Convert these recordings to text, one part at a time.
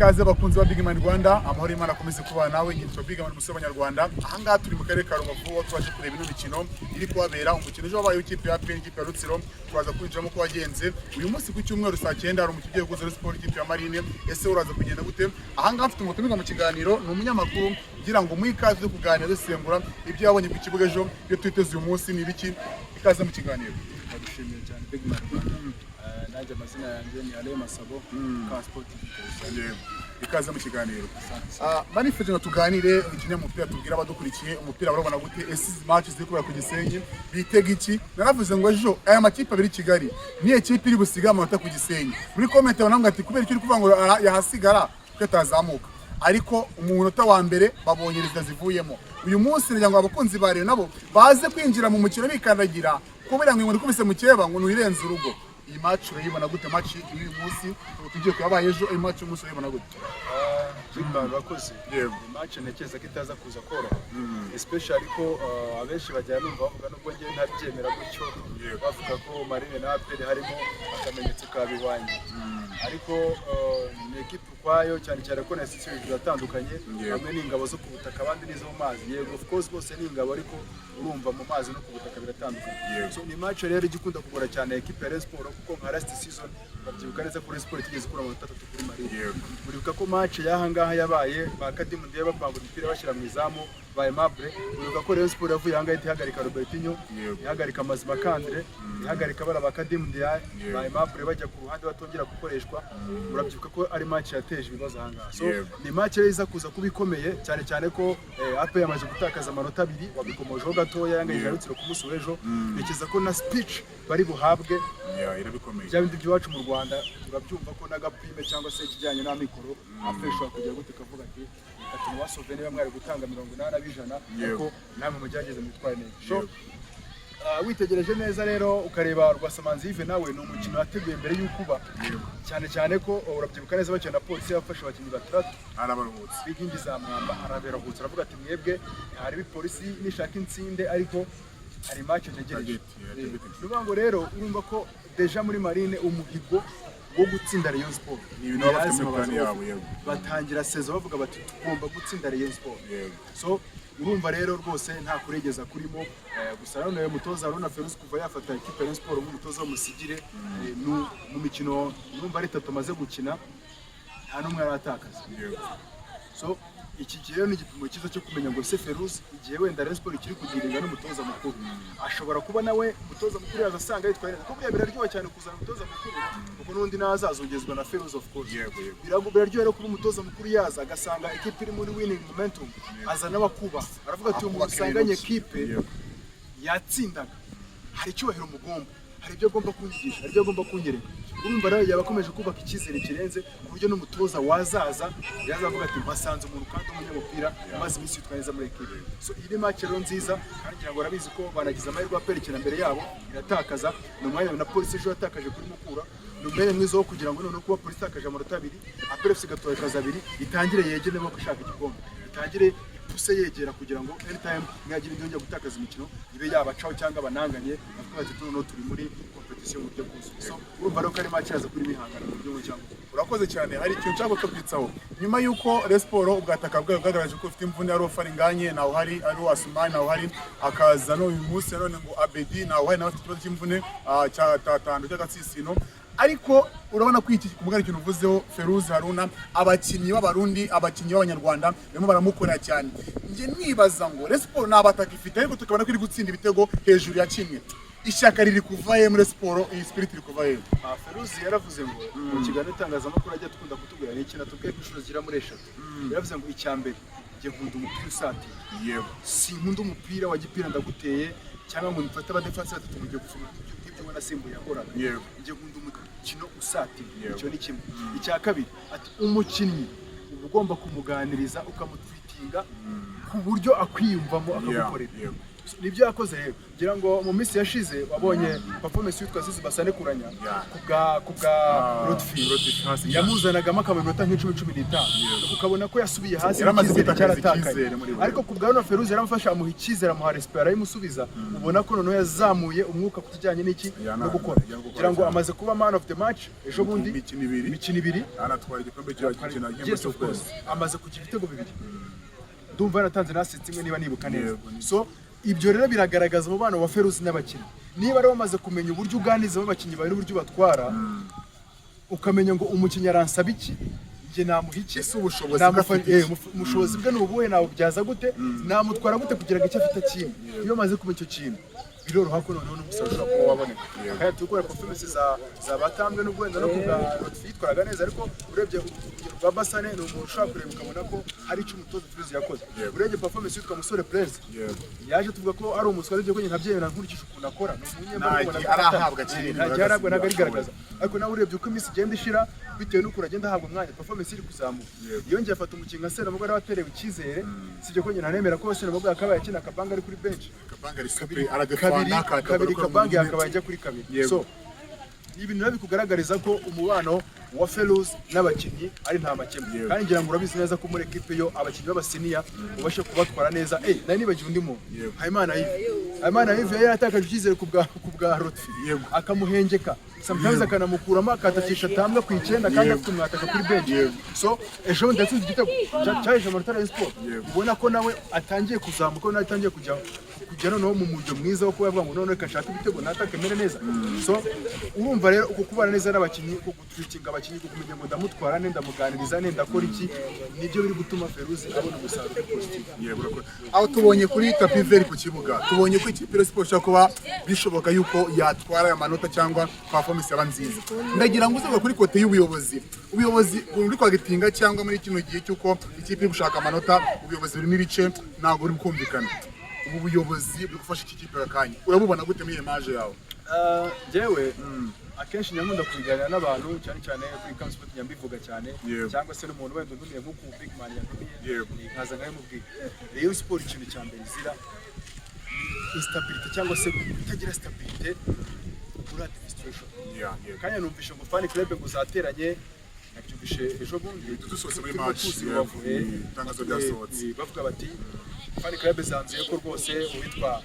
Ikaze abakunzi ba Big Man Rwanda, amahoro y'Imana akomeze kubana nawe. Nitwa Big Man, umusore w'Abanyarwanda. Ahangaha turi mu karere ka Rubavu, aho twaje kureba ino mikino iri kuhabera. Umukino ejo wabaye w'ikipe ya APR n'ikipe ya Rutsiro, turaza kwinjiramo uko wagenze. Uyu munsi ku cyumweru saa 9 hari umukino ugiye guhuza Rayon Sports n'ikipe ya Marine. Ese uraza kugenda gute? Ahangaha mfite umutumirwa mu kiganiro, ni umunyamakuru, kugira ngo muhe ikaze yo kuganira, dusengura ibyo yabonye ku kibuga ejo, ibyo twiteze uyu munsi ni ibiki. Ikaze mu kiganiro. Ndagushimiye cyane, Big Man Rwanda. Nanjye amazina yanjye ni Alain Masabo ka Sport TV kabisa. Yego. Ikaze mu kiganiro. Manifeje ngo tuganire ikinyamupira, tubwire abadukurikiye umupira barabona gute. Ese izi match ziri kubera ku Gisenyi bitega iki? Naravuze ngo ejo aya makipe abiri i Kigali niyo kipe iri busiga amanota ku Gisenyi. Muri comment banavuga ati: "Kubera icyo uri kuvuga ngo yahasigara kuko atazamuka?" Ariko umunota wa mbere babonye résultat zivuyemo. Uyu munsi nagira ngo abakunzi ba Rayon nabo baze kwinjira mu mukino bikandagira, kubera ngo inkoni ikubise mukeba ngo ntuyirenze urugo. Iyi match urayibona gute? Match y'uyu munsi, ubu tugiye kuyabaye ejo, iyi match y'umunsi urayibona gute? Big Man, urakoze. Yego. Iyi match ntekereza ko itaza kuza koroha, especially ko abenshi bajya numva bavuga, nubwo njyewe ntabyemera gutyo, bavuga ko Marine na APR harimo akamenyetso ka bihwanye, ariko ni ekipe ukwayo, cyane cyane ko na institution ziratandukanye. Bamwe ni ingabo zo ku butaka, abandi ni izo mu mazi. Yego, of course bose ni ingabo, ariko urumva mu mazi no ku butaka biratandukanye. So ni match rero ijya ikunda kugora cyane ekipe ya Rayon Sports, kuko nka last season urabyibuka neza ko Rayon Sports itigeze ikura amanota 3 kuri Marine. Uribuka ko match y'aha ngaha yabaye, ba Kadimu Ndiye bapanga imipira bashyira mu izamu, ba Aimable. Uribuka ko Rayon Sports yavuye aha ngaha ihita ihagarika Robertinho, ihagarika Mazima Kandre, ihagarika bara ba Kadimu Ndiaye, ba Aimable bajya ku ruhande batongera gukoreshwa. Urabyibuka ko ari match yateje ibibazo aha ngaha. So ni match rero iza kuza kuba ikomeye cyane, cyane ko APR yamaze gutakaza amanota 2, wabikomojeho gatoya, yanganyije Rutsiro ku munsi w'ejo. Ntekereza ko na speech bari buhabwe Yeah, irabikomeye. bya bindi by'iwacu mu Rwanda, urabyumva ko n'agaprime cyangwa se ikijyanye n'amikoro, APR ishobora kugira gute ikavuga ati: "Reka tunabasove, niba mwari gutanga 80%, ariko namwe mugerageze mwitware neza." So witegereje neza rero, ukareba Rwasamanzi Yves, nawe ni umukino wateguye mbere y'uko uba, cyane cyane ko urabyibuka neza bakina na Polisi yafashe abakinnyi batandatu Arabaruhutse. b'inkingi za mwamba, araberahutse, aravuga ati: "Mwebwe hari Polisi nishaka insinde, ariko hari match ntegereje." Target, yeah, target. Ni ukuvuga ngo rero urumva ko déjà muri Marine umuhigo wo gutsinda Rayon Sport Ni ibintu baba bafite muri lazima plan baza yabo, yego. Batangira saison bavuga bati: "Tugomba gutsinda Rayon Sport." So urumva rero rwose nta kuregeza kurimo. Gusa nanone uyu mutoza Haruna Ferouz, kuva yafata ikipe ya Rayon Sport nk'umutoza w'umusigire, mu mikino urumva ari itatu amaze gukina, nta n'umwe aratakaza. So iki gihe rero ni igipimo cyiza cyo kumenya ngo ese Ferouz, igihe wenda Rayon Sport ikiri kugiringa n'umutoza mukuru, ashobora kuba nawe umutoza mukuru yaza asanga yitwaye neza, kuko buriya biraryoha cyane kuzana umutoza mukuru, kuko n'undi ntazazongezwa na Ferouz, of course. Yego yego. Biraryoha rero kuba umutoza mukuru yaza agasanga ekipe iri muri winning momentum, aza nawe akubaha, aravuga ati: "Uyu muntu Akubaka usanganye ibintu. ekipe yatsindaga, hari icyubahiro mugomba, hari ibyo agomba kunyigisha, hari ibyo agomba kunyereka." Urumva rero yaba akomeje kubaka icyizere kirenze, ku buryo n'umutoza wazaza yazavuga ati: "Mpasanze umuntu kandi w'umunyamupira umaze iminsi yitwaye neza muri ekipe." So iyi ni match rero nziza, kandi ngira ngo barabizi ko banagize amahirwe, APR ikina mbere yabo iratakaza. Ni umwanya na Polisi ejo yatakaje kuri Mukura, ni umwanya mwiza wo kugira ngo noneho kuba Polisi itakaje amanota 2, APR FC igatakaza 2, itangire yegere niba ishaka igikombe, itangire ipuse yegera, kugira ngo anytime nihagira indi yongera gutakaza imikino ibe yabacaho cyangwa bananganye, bavuga bati: "Noneho turi muri competition mu buryo bwuzuye." So urumva rero ko ari match yaza kuri bihangana mu buryo bumwe cyangwa ubundi. Urakoze cyane. Hari ikintu nshaka kukwitsaho nyuma y'uko Rayon Sports ubwataka bwayo bwagaragaje ko ufite imvune, ari Faringanye ntawe uhari, ari Asumani ntawe uhari, akaza n'uyu munsi nanone ngo Abedi ntawe uhari, nawe afite ikibazo cy'imvune cya tatando cy'agatsisino. Ariko urabona ko iki ku mugari, ikintu uvuzeho, Feruzi Haruna, abakinnyi b'Abarundi, abakinnyi b'Abanyarwanda barimo baramukorera cyane. Njye nibaza ngo Rayon Sports nta bataka ifite, ariko tukabona ko iri gutsinda ibitego hejuru ya kimwe. Ishyaka riri kuva he muri siporo? Iyi spirit iri kuva he? Feruzi yaravuze ngo mu kiganiro itangazamakuru ajya akunda kutubwira, ni ikintu atubwiye ko inshuro zigera muri eshatu. Yaravuze ngo: "Icya mbere, njye nkunda umupira usatira, sinkunda umupira wa gipira ndaguteye, cyangwa ngo mfate abadefansi batatu mu gihe gufunga ibyo ubona asimbuye yakoraga. Njye nkunda umukino usatira." Icyo ni kimwe. Icya kabiri ati: "Umukinnyi uba ugomba kumuganiriza, ukamutwitinga ku buryo akwiyumvamo, akagukorera." Nibyo yakoze rero. Ngira ngo mu minsi yashize wabonye performance yitwa Zizi Basane Kuranya ku bwa Lotfi. Lotfi hasi cyane. Yamuzanagamo akamanota nk'icumi, 15, ukabona ko yasubiye hasi, Yaramaze icyizere gutakaza cyaratakaye. icyizere muri we. Ariko ku bwa Runo Feruzi yaramufasha, amuha icyizere, amuha respect, arayimusubiza. Ubona ko noneho yazamuye umwuka ku kijyanye n'iki? No gukora. Ya, no gukora Ngira ngo cyane. amaze kuba man of the match ejo bundi. Imikino ibiri. Imikino ibiri. Anatwara igikombe cya gikina, igihembo Yes, of course. cy'ukwezi. Amaze kugira ibitego bibiri, ndumva yaratanze na assist imwe niba nibuka neza. Yego, ni- So ibyo rero biragaragaza umubano wa Feruzi n'abakinnyi. Niba rero wamaze kumenya uburyo uganizamo abakinnyi bawe n'uburyo ubatwara, ukamenya ngo umukinnyi aransaba iki, njye namuha iki? Ese ubushobozi bwe afite iki? Ubushobozi bwe ni ubuhe? Nawubyaza gute? Namutwara gute kugira ngo icyo afite akimpe? Iyo umaze kumenya icyo kintu, biroroha ko noneho n'umusaruro ushobora kuba waboneka. Kandi turi gukora performance za Batambwe n'ubwo wenda no ku bwa Lotfi yitwaraga neza, ariko urebye urugero rwa Basane, ni umuntu ushobora kureba ukabona ko hari icyo umutoza Feruzi yakoze. Urebye performance yitwa Musore Blaise, yaje tuvuga ko ari umuswa, aribyo ko njye nkabyemera nkurikije ukuntu akora. Ni umunyembaraga. Nta Ubona gihe ko arahabwa kinini, nta gihe arahabwa, ntabwo arigaragaza. ashoboye. Ariko nawe urebye uko iminsi igenda ishira, bitewe n'ukuntu agenda ahabwa umwanya, performance iri kuzamuka. Yongeye afata umukinnyi nka Serumogo, nawe aterewe icyizere. Sibyo ko njye ntanemera ko Serumogo yakabaye akina Kabanga ari kuri bench. Kabanga ari Kabiri, super, aradefanda, kabiri, kabiri, Kabange yakabaye ajya kuri kabiri. So ni ibintu biba bikugaragariza ko umubano wa Feroz n'abakinnyi ari nta makemwa. Kandi ngira ngo urabizi neza ko muri ekipe yo abakinnyi b'abasiniya ubasha kubatwara neza. Nari nibagiwe undi muntu. Habimana Yves. Habimana Yves yari yaratakaje icyizere ku bwa Lotfi, akamuhengeka sometimes, akanamukuramo, akatakisha Tambwa ku 9 kandi afite umwataka kuri bench. So ejo bundi yatsinze igitego cyaheje amanota Rayon Sport. Ubona ko nawe atangiye kuzamuka, nawe atangiye kujya noneho mu mujyo mwiza wo kuba yavuga ngo noneho reka nshake ibitego, natake mere neza. So urumva rero uko kubana neza n'abakinnyi, uko gutreatinga abakinnyi, uko kumenya ngo ndamutwara ne, ndamuganiriza ne, ndakora iki, nibyo biri gutuma Feruzi abona umusaruro positive. Yego, urakoze. Aho tubonye kuri tapis vert ku kibuga, tubonye ko ikipe ya Sport ishobora kuba bishoboka yuko yatwara aya manota cyangwa performance yaba nziza. Ndagira ngo uze kuri côté y'ubuyobozi. Ubuyobozi buri kwagitinga cyangwa muri kino gihe cy'uko ikipe iri gushaka amanota, ubuyobozi burimo ibice, ntabwo buri kumvikana. Ubu buyobozi buri gufasha iki kipe aka kanya, urabubona gute muri image yawe? Njyewe akenshi nyakunda kubiganira n'abantu, cyane cyane kuri Cam Sport nyambivuga cyane, cyangwa se n'umuntu wenda untumiye nk'uku Big Man yantumiye, nkaza nkabimubwira. Rayon Sport ikintu cya mbere izira ni instability cyangwa se kutagira stabilité muri administration. Kanya numvishe ngo fan club ngo zateranye, nabyumvishe ejo bundi Dusohotse muri turimo match, tuzi yego. Rubavu, Itangazo ryasohotse. Bavuga bati fan club zanzuye ko rwose uwitwa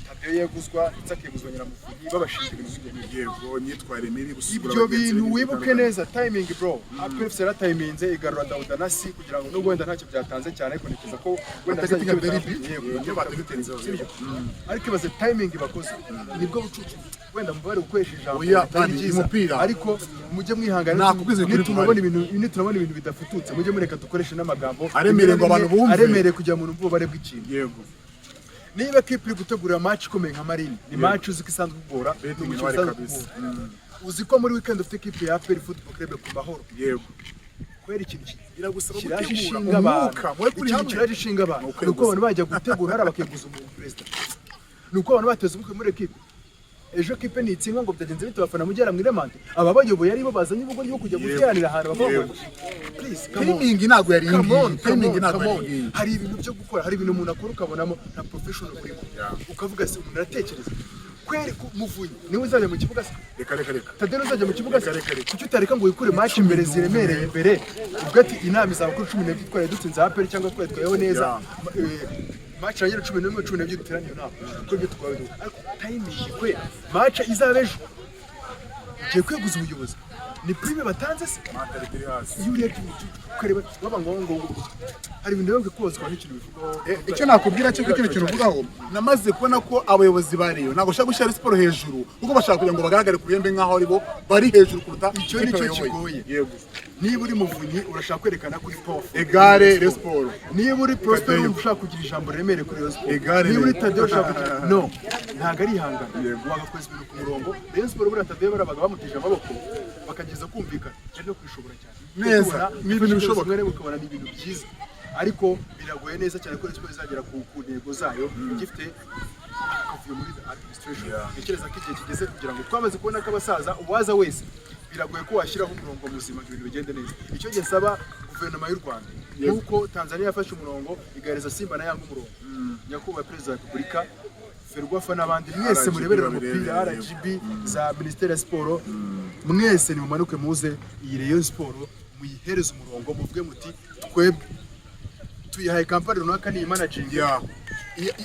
Tadeyo yeguzwa, ndetse akeguzwa Nyiramuvunyi, babashinja ibintu nk'ibyo ngibyo. Yego, imyitwarire mibi, gusuzugura Ibyo bagenzi bintu be, wibuke bitandukanye. neza timing, bro. APR FC yaratayiminze igarura Dawuda Nasi kugira ngo nubwo wenda ntacyo byatanze cyane, ariko ntekereza ko wenda Batagitinga bizajya derby, yego, niyo batagitinzeho. sibyo? Ariko ibaze timing bakoze, nibwo bucucu. Wenda mubare gukoresha ijambo Oya, bitari kandi ryiza, umupira. ariko mujye mwihangana. Nakubwiza ukuri, Nitunabona ibintu, nitunabona ibintu bidafututse, mujye mureka dukoreshe n'amagambo Aremereye ngo abantu bumve. aremereye kugira ngo umuntu ububare bw'ikintu. Niba kipe iri gutegura match ikomeye nka Marine, ni match uzi ko isanzwe kugora, ni Betting umukino intwari usanzwe kabisa. kugora. Uzi ko muri weekend ufite kipe ya APR Football Club ku Mahoro. Kubera ikintu Biragusaba kiraje gutegura ishinga abantu, umwuka mwe kuri ikintu hamwe. kiraje ishinga abantu Ni ni uko ukweguza. abantu bajya gutegura hari abakeguza umuntu perezida, ni uko abantu bateze umutwe muri ekipe. Ejo kipe nitsindwa ngo byagenze bite? Abafana mugera mu iremante, aba bayoboye aribo bazanye ubugoryi bwo kujya guteranira ahantu bakavuga ngo please, come on. Timing ntabwo yari iyi Come on, ngiyi. Timing come on, ntabwo come yari on. iyi ngiyi. Hari ibintu byo gukora, hari ibintu umuntu akora ukabonamo nta professional burimo, ukavuga se umuntu aratekereza kweri? Muvunyi niwe uzajya mu kibuga se? Reka, reka, reka. Tadeo uzajya mu kibuga se? Reka, reka, reka. Kuki utareka ngo wikure match imbere ziremereye imbere, ubwo ati inama izaba kuri 12 twari dutsinze APR cyangwa twari twayeho neza, match ya 11, 12 duterane iyo nama kuko ibyo twawe, ariko timing kwe match izaba ejo ugiye kweguza ubuyobozi, ni prime batanze se? Mentalité iri hasi. Iyo urebye ukareba baba ngo hari ibintu biba kubazwa n'ikintu bivugaho. Icyo nakubwira cyo kino kintu uvugaho, namaze kubona ko abayobozi ba Rayon ntabwo bashaka gushyira siporo hejuru, kuko bashaka kugira ngo bagaragare ku bihembe nk'aho ari bo bari hejuru kuruta Icyo ikipe nicyo bayoboye. kigoye. Niba uri Muvunyi urashaka kwerekana kuri powerful Egare Rayon Sport. Niba uri Prosper Tadeyo. urumva ushaka kugira ijambo riremereye kuri Rayon Sport. Egare Niba uri Rayon. Tadeyo ushaka kugira, no, ntabwo ari ihangana. Wagakoza ibintu ku murongo. Rayon Sport buriya Tadeyo barabaga bamutije amaboko bakageza kumvikana, ari no kwishobora cyane. Neza. Ukabona Ni ibintu bishoboka. rimwe na rimwe ukabona ni ibintu byiza, ariko biragoye neza cyane ko Rayon Sport izagera ku ntego zayo igifite akavuyo muri administration. Ntekereza ko igihe kigeze kugira ngo twamaze kubona ko abasaza, uwaza wese biragoye ko washyiraho umurongo muzima ngo ibintu bigende neza. Icyo gihe nsaba guverinoma y'u Rwanda, nk'uko Tanzania yafashe umurongo igahereza Simba na Yanga umurongo, nyakubahwa Perezida wa Repubulika. Ferwafa n'abandi mwese RGB mureberera babirebere, umupira, RGB, za Minisiteri ya Siporo, mwese nimumanuke muze iyi Rayon Sport muyihereze umurongo, muvuge muti twebwe tuyihaye kampani runaka ni managing. Ya,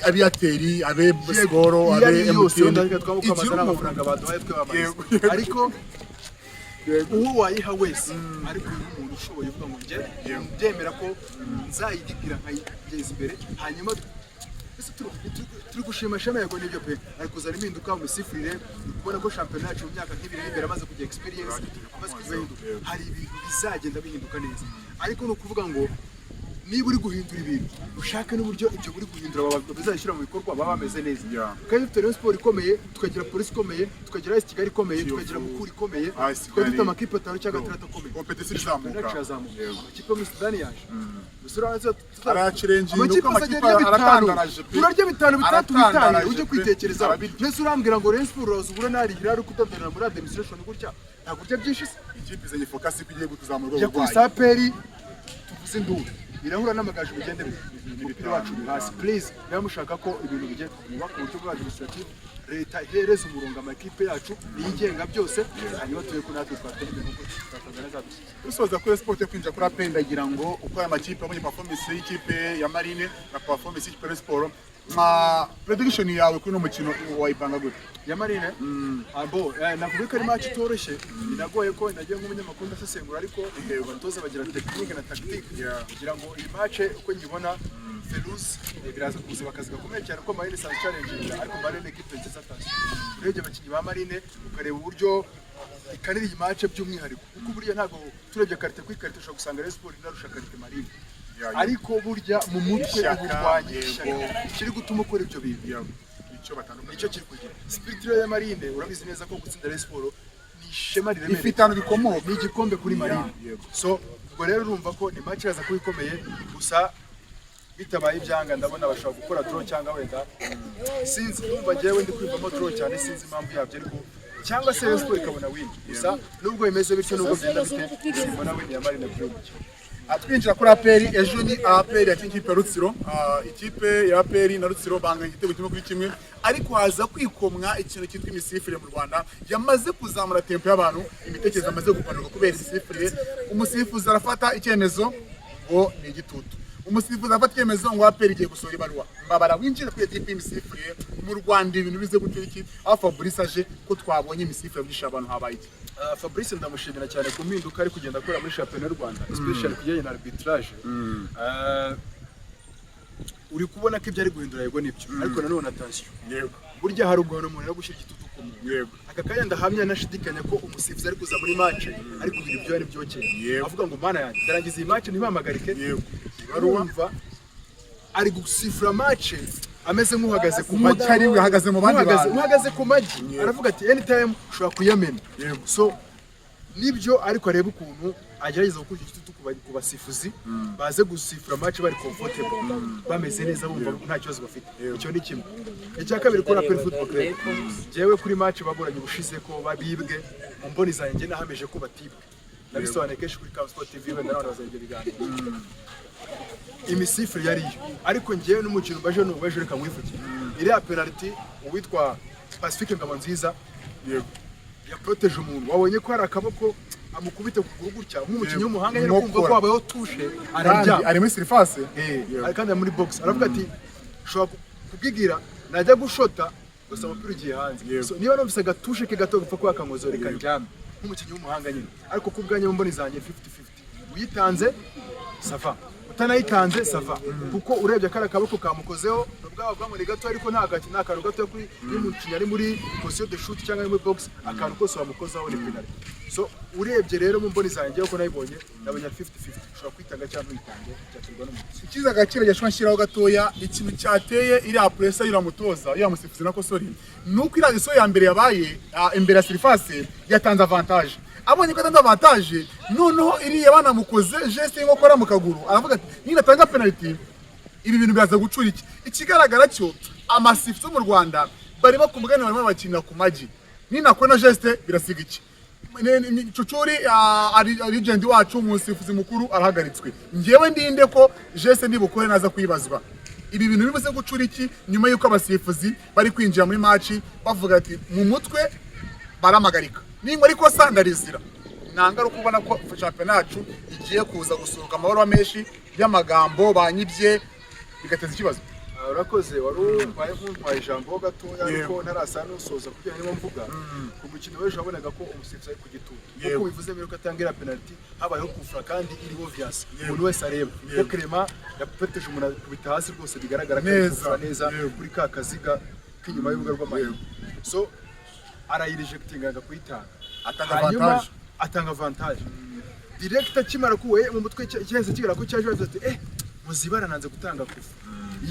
abe Airtel, abe Skol, iyo abe ari yose, MTN, wenda reka twamukwamaza igira umuntu. n'amafaranga baduhaye twe bamariza. Yego. Ariko uwo wayiha wese, ariko uyu umuntu ushoboye uvuga ngo njye mbyemera ko nzayidigira nkayigeza imbere. Hanyuma ese turi gushima Shema, yego nibyo pe, ari kuzana impinduka mu misifurire. Uri kubona ko shampiyona yacu mu myaka nk'ibiri iri imbere amaze kugira experience, amaze kugira, hari ibintu bizagenda bihinduka neza. Ariko ni ukuvuga ngo niba uri guhindura ibintu, ushake n'uburyo ibyo uri guhindura bazabishyira mu bikorwa baba bameze neza. Kandi dufite Rayon Sport ikomeye, tukagira Polisi ikomeye, tukagira AS Kigali ikomeye, Kiyovu, tukagira Mukura ikomeye, AS tukaba dufite Kigali. amakipe atanu cyangwa atandatu akomeye. Competition izamuka. Shampiyona yacu irazamuka. Amakipe yo muri Sudani yaje. Gusa urabona Aracirenga amakipe uko azajya amakipe arya bitanu. aratandaraje pe. Turarya bitanu, bitandatu, bitanu. Aratandaraje Ujye pe. kwitekerezaho. Arabirya. Mbese urambwira ngo Rayon Sport uraza ubura n'Al Hilal kutabyarira muri administration gutya, ntabwo urya byinshi se? Ikipe izanye focus ko igiye kuzamura urwego Yakubise rwayo. APR, tuvuze induru, irahura n'Amagaju, bigende bite? Umupira wacu uri hasi. Please, niba mushaka ko ibintu bigenda, mwubaka uburyo bwa administrative, leta ihereza umurongo amakipe yacu niyigenga byose, hanyuma turebe ko natwe twatera imbere kuko Tanzania zadusize. Dusoza kuri sport yo kwinjira kuri APR, ndagira ngo uko aya makipe abonye performance y'ikipe ya Marine na performance y'ikipe ya Sport, nka prediction yawe kuri uno mukino wayipanga gute? Ya Marine, abo navuga ko ari match itoroshye, binagoye ko nagiye nk'umunyamakuru ndasesengura, ariko abatoza bagira technique na tactique kugira ngo iyi match uko nyibona Ferouz biraza kuza akazi gakomeye cyane ko Marine isanzwe challenge, ariko Marine equipe nziza. Attention, urebye abakinnyi ba Marine, ukareba uburyo ikanira iyi match by'umwihariko, kuko buriya ntabwo turebye qualité kuri qualité ushobora gusanga Rayon Sport inarusha qualité Marine, ariko burya mu mutwe, Ishyaka, uburwanyi, yego. ishyaka kiri gutuma ukora ibyo bintu, Icyo batandukanye. nicyo kiri kugira spirit rero ya Marine. Urabizi neza ko gutsinda Rayon Sport ni ishema riremereye. Ifite ahantu bikomoka. Ni igikombe kuri Marine. So ubwo rero urumva ko ni match iraza kuba ikomeye, gusa bitabaye ibyanga ndabona bashobora gukora draw cyangwa wenda sinzi, ndumva njyewe ndi kwivamo draw cyane, sinzi impamvu yabyo, ariko cyangwa se Rayon Sport ikabona win. Gusa nubwo bimeze bityo, nubwo bigenda bite, simbona win ya Marine kuri uyu mukino. Twinjira kuri APR, ejo ni APR yakinnye ikipe ya Rutsiro. Ikipe ya APR na Rutsiro banganya igitego 1-1, ariko haza kwikomwa ikintu cyitwa imisifurire mu Rwanda yamaze kuzamura tempo y'abantu, imitekerereze amaze gupanuka kubera imisifurire. Umusifuzi arafata icyemezo ngo ni igitutu, umusifuzi arafata icyemezo ngo APR igiye gusohora ibaruwa. Mbabara winjire kuri ekipe y'imisifurire mu Rwanda, ibintu bize gutyo iki? Aho Fabrice aje ko twabonye imisifurire byishe abantu, habaye iki? Fabrice ndamushimira cyane ku mpinduka ari kugenda akora muri shampiyona y'u Rwanda, especially ku kijyanye na arbitrage. Uri kubona ko ibyo ari guhindura, yego nibyo, ariko nanone attention, burya hari ubwo umuntu ari gushyira igitutu ku muntu. Aka kanya ndahamya nashidikanya ko umusifuzi ari kuza muri match ari kubira ibyo ari byokeye, avuga ngo mana yanjye, ndarangiza iyi match ntibampagarike. Urumva ari gusifura match ameze nk'uhagaze ku magi. Nk'utari we, ahagaze mu bandi bantu. Uhagaze ku magi, aravuga ati anytime ushobora kuyamena. So nibyo, ariko arebe ukuntu agerageza gukura igitutu ku basifuzi, baze gusifura match bari comfortable, bameze neza, bumva nta kibazo bafite. Icyo ni kimwe. Icya kabiri, kuri APR Football Club, jewe kuri match baburanye ubushize ko babibwe, mu mboni zanjye nahamije ko batibwe. Nabisobanuye kenshi kuri Cam Sport TV, wenda n'abantu bazajya ibiganiro. Imisifure yariyo, ariko njyewe n'umukino mbaje n'ubu reka nkwivugire, iriya penalty uwitwa Pacifique Ngabonziza yaproteje umuntu, wabonye ko hari akaboko amukubita ku kuguru gutya nk'umukinnyi w'umuhanga nyine, kumva ko Inkokora. habayeho touche, Kandi araryama. ari muri surface. Ari kandi ari muri box, aravuga ati ushobora kubwigira najya gushota gusa umupira ugiye hanze. So niba numvise agatouche ke gato gupfa kuba akankozo, reka ndyame nk'umukinnyi w'umuhanga nyine. Ariko ku bwanjye mu mboni zanjye 50-50, uyitanze ça va, utanayitanze ça va, kuko urebye kariya kaboko kamukozeho nubwo bwa ni gato, ariko nta gake, ni akantu gato kuri iyo umukinnyi ari muri position de shoot cyangwa ari muri box, akantu kose wamukozaho ni penalty. So urebye rero mu mboni zanjye uko nayibonye, nabonye ari 50-50, ushobora kwitanga cyangwa ntuyitange, byaterwa n'umuntu. Ikiza agaciro gashobora nshyiraho gatoya, ikintu cyateye iriya pressure y'uriya mutoza, iriya musifuzi nako, sorry, ni uko iriya action ya mbere yabaye imbere ya surface yatanze avantage. Abonye ko yatanze avantage, noneho iriya banamukoze geste y'inkokora mu kaguru, aravuga ati ninatanga penalty ibi bintu biraza gucura iki? Ikigaragara cyo amasifuzi yo mu Rwanda barimo ku mugani, barimo bakinira ku magi, ninakora geste birasiga iki? Cucuri ari legend wacu, umusifuzi mukuru arahagaritswe, njyewe ndinde ko geste ndibukore naza kuyibazwa. Ibi bintu bibuze gucura iki nyuma y'uko abasifuzi bari kwinjira muri match bavuga ati mu mutwe baramagarika, ninkora ikosa ndarizira. Nta ngaruka ubona ko shampiyona yacu igiye kuza gusohoka amabaruwa menshi y'amagambo banyibye, bigateza ikibazo? Ah, urakoze. Wari ubaye nk'untwaye ijambo ho gatoya, ariko ntarasa n'usoza kugira niba mvuga ku mukino w'ejo, wabonaga ko umusifuzi ari ku gitutu, nk'uko bivuze mbere ko atanga iriya penalty habayeho kufura kandi iri obvious, umuntu wese areba ko Clement yafateje umuntu akubita hasi rwose, bigaragara ko ari kufura neza kuri ka kaziga k'inyuma y'urubuga rw'amahina. So arayirejectinga, anga kuyitanga. Atanga Hanyuma avantage. Atanga avantage direct. Akimara kuwe mu mutwe cyahise kigaragara ko cyaje, bavuze ati: "Eh, muzibara nanze gutanga kufa."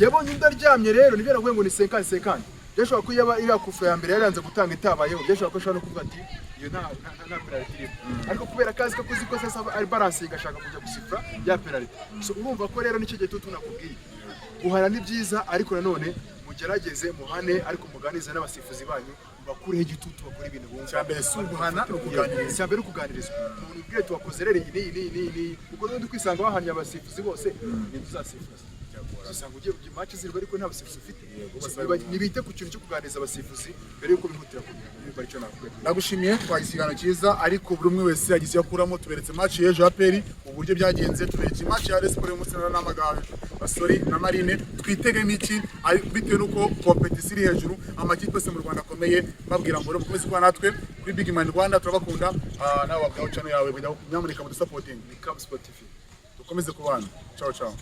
Yabonye undi aryamye rero, nibyo navuye ngo ni 50-50. Byashobora ko yaba iriya kufa ya mbere yaranze gutanga itabayeho, byashobora ko ashobora no kuvuga ati iyo nta penalty irimo, ariko kubera kazi ko kuzi ko sasa ari balancing, ashaka kujya gusifura ya penalty. So urumva ko rero nicyo gihe tuba tunakubwiye, guhana ni byiza, ariko nanone mugerageze muhane, ariko muganize n'abasifuzi banyu, bakureho igitutu, bakore ibintu bumva. Icya mbere si uguhana, ni ukuganiriza. Icya mbere ni ukuganirizwa, umuntu ubwiye tuwakoze rero iyi n'iyi n'iyi n'iyi n'iyi, kuko n'ubundi kwisanga wahannye abasifuzi bose, ninde uzasifuza? Usanga ugiye kujya match zirwa ariko nta basifuzi ufite. So, nibite ku kintu cyo kuganiriza abasifuzi mbere yuko bihutira kubihana. Niba aricyo navuga. Ndagushimiye, twagize ikiganiro cyiza, ariko buri umwe wese yagize icyo akuramo. Tuberetse match y'ejo ya APR uburyo byagenze, tuberetse match ya Rayon Sports y'umunsi n'Amagaju basori na Marine. Twitegemo iki bitewe n'uko competition iri hejuru, amakipe yose mu Rwanda akomeye? Babwira ngo rero mukomeze kuba natwe kuri Big Man Rwanda, turabakunda. Ah, nawe wabwaho channel yawe, nyamuneka mudusapotinge. Ni Cam Sport TV. Dukomeze kubana. Ciao ciao.